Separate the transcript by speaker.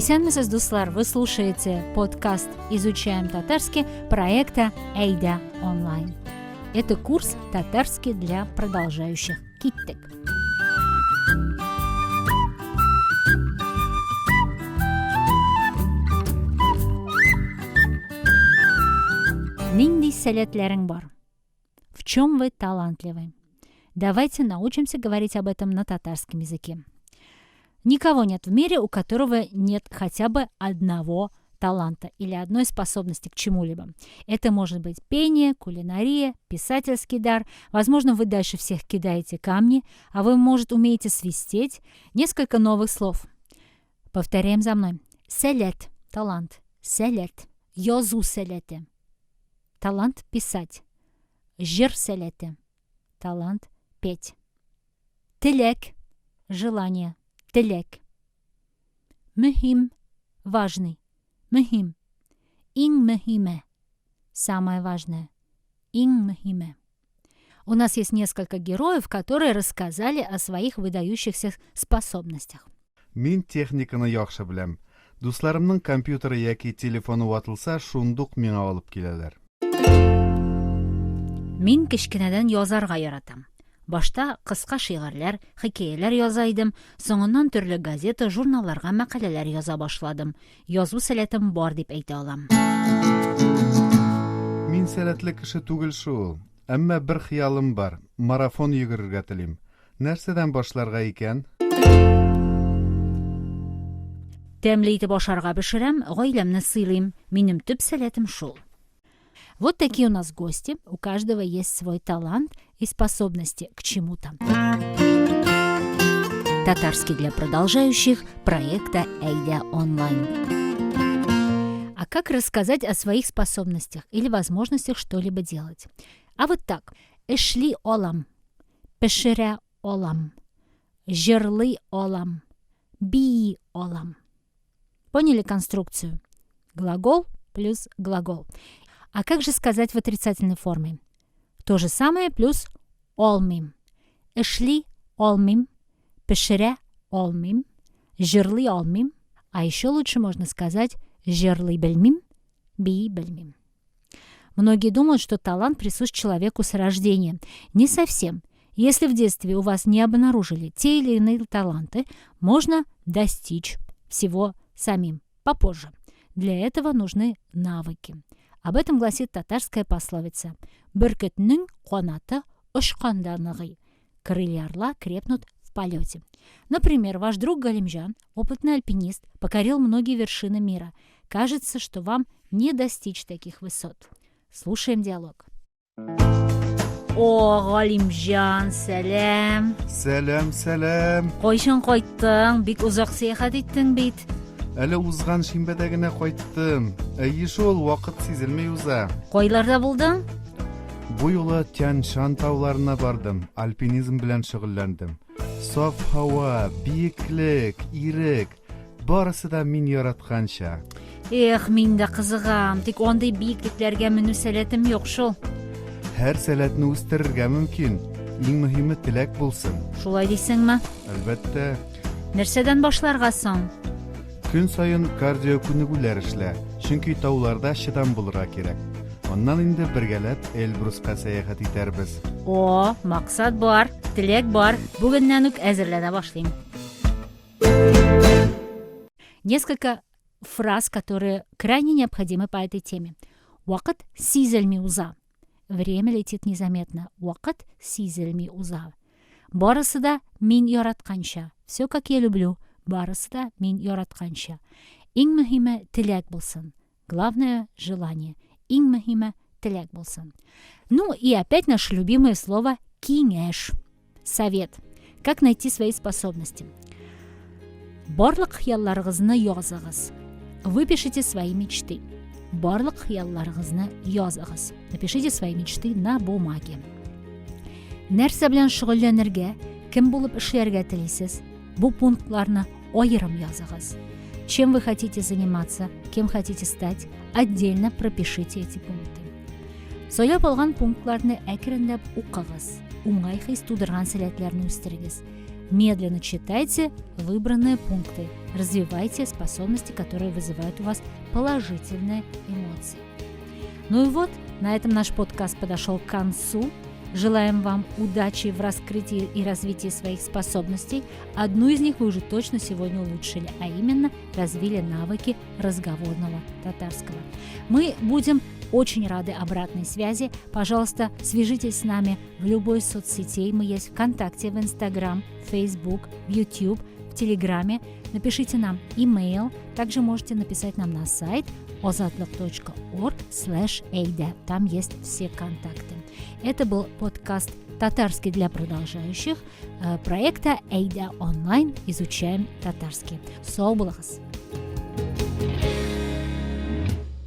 Speaker 1: Исәнмесез, дуслар! Вы слушаете подкаст «Изучаем татарский» проекта «Әйдә онлайн». Это курс «Татарский для продолжающих». Киттек! Нинди сәләтләрең бар? В чем вы талантливы? Давайте научимся говорить об этом на татарском языке. Никого нет в мире, у которого нет хотя бы одного таланта или одной способности к чему-либо. Это может быть пение, кулинария, писательский дар. Возможно, вы дальше всех кидаете камни, а вы, может, умеете свистеть. Несколько новых слов. Повторяем за мной. Сәләт – талант. Сәләт. Язу сәләте. Талант писать. Җыр сәләте. Талант петь. Теләк. Желание. Теләк. Мөһим. Важный. Мөһим. Иң мөһиме. Самое важное. Иң мөһиме. У нас есть несколько героев, которые рассказали о своих выдающихся способностях.
Speaker 2: Мин техниканы яхшы беләм. Дусларымның компьютеры яки телефоны ватылса, шундук миңа алып киләләр.
Speaker 1: Мин кечкенәдән язарга яратам. Башта кыска шигырьләр, хикәяләр яза идем, соңыннан төрле газета, журналларга мәкаләләр яза башладым. Язу сәләтем бар дип әйтә алам.
Speaker 2: Мин сәләтле кеше түгел шул. Әмма бер хыялым бар, марафон йөгерергә телим. Нәрсәдән башларга икән?
Speaker 1: Тәмле итеп ашарга пешерәм, гаиләмне сыйлыйм. Минем төп сәләтем шул. Вот такие у нас гости. У каждого есть свой талант и способности к чему-то. Татарский для продолжающих проекта «Әйдә онлайн». А как рассказать о своих способностях или возможностях что-либо делать? А вот так. Эшли алам, пешерә алам, җырлый алам, бии алам. Поняли конструкцию? Глагол плюс глагол. А как же сказать в отрицательной форме? То же самое плюс алмыйм. Эшли алмыйм, пешерә алмыйм, җырлый алмыйм. А еще лучше можно сказать җырлый белмим, бии белмим. Многие думают, что талант присущ человеку с рождения. Не совсем. Если в детстве у вас не обнаружили те или иные таланты, можно достичь всего самим попозже. Для этого нужны навыки. Об этом гласит татарская пословица. Бөркетнең канаты очканда ныгый. Крылья орла крепнут в полете. Например, ваш друг Галимжан, опытный альпинист, покорил многие вершины мира. Кажется, что вам не достичь таких высот. Слушаем диалог. О, Галимҗан, сәлам.
Speaker 2: Сәлам, сәлам.
Speaker 1: Кайчан кайттың? Бик озак сәяхәт иттең бит.
Speaker 2: Әле узган шимбәдә генә кайттым. Әйе шул, вакыт сизелми уза.
Speaker 1: Кайларда булдың?
Speaker 2: Бу юлы Тянь-Шань тауларына бардым, альпинизм белән шөгыльләндем. Саф һава, биеклек, ирек, барысы да мин яратканча.
Speaker 1: Эх, мин дә кызыгам, тик андый биеклекләргә менү сәләтем юк шул.
Speaker 2: Һәр сәләтне үстерергә мөмкин. Иң мөһиме теләк булсын.
Speaker 1: Шулай дисеңме?
Speaker 2: Әлбәттә.
Speaker 1: Нәрсәдән башларга соң?
Speaker 2: Көн саен кардио күнегүләр эшлә, чөнки тауларда чыдам булырга кирәк. Аннан инде бергәләп Эльбруска сәяхәт итәрбез.
Speaker 1: О, максат бар, теләк бар. Бүгеннән үк әзерләнә башлыйм. Несколько фраз, которые крайне необходимы по этой теме. Вакыт сизелми уза. Время летит незаметно. Вакыт сизелми уза. Барысы да мин яратканча. Все, как я люблю. Барысы да мин яратканча. Иң мөһиме теләк булсын. Главное – желание. Иң мөһиме теләк булсын. Ну и опять наше любимое слово киңәш. Совет. Как найти свои способности? Барлык хыялларыгызны языгыз. Выпишите свои мечты. Барлык хыялларыгызны языгыз. Напишите свои мечты на бумаге. Нәрсә белән шөгыльләнергә, кем булып эшләргә телисез? Бу пунктларны аерым языгыз. Чем вы хотите заниматься, кем хотите стать, отдельно пропишите эти пункты. Сайлап алган пунктларны әкренләп укыгыз. Уңай хис тудырган сәләтләрне үстерегез. Медленно читайте выбранные пункты. Развивайте способности, которые вызывают у вас положительные эмоции. Ну и вот, на этом наш подкаст подошел к концу. Желаем вам удачи в раскрытии и развитии своих способностей. Одну из них вы уже точно сегодня улучшили, а именно развили навыки разговорного татарского. Мы будем очень рады обратной связи. Пожалуйста, свяжитесь с нами в любой соцсети. Мы есть ВКонтакте, в Инстаграм, в Фейсбук, в YouTube, в Телеграме. Напишите нам имейл. Также можете написать нам на сайт ozodlik.org/eyda. Там есть все контакты. Это был подкаст «Татарский для продолжающих» проекта «Әйдә онлайн. Изучаем татарский». Сау булыгыз!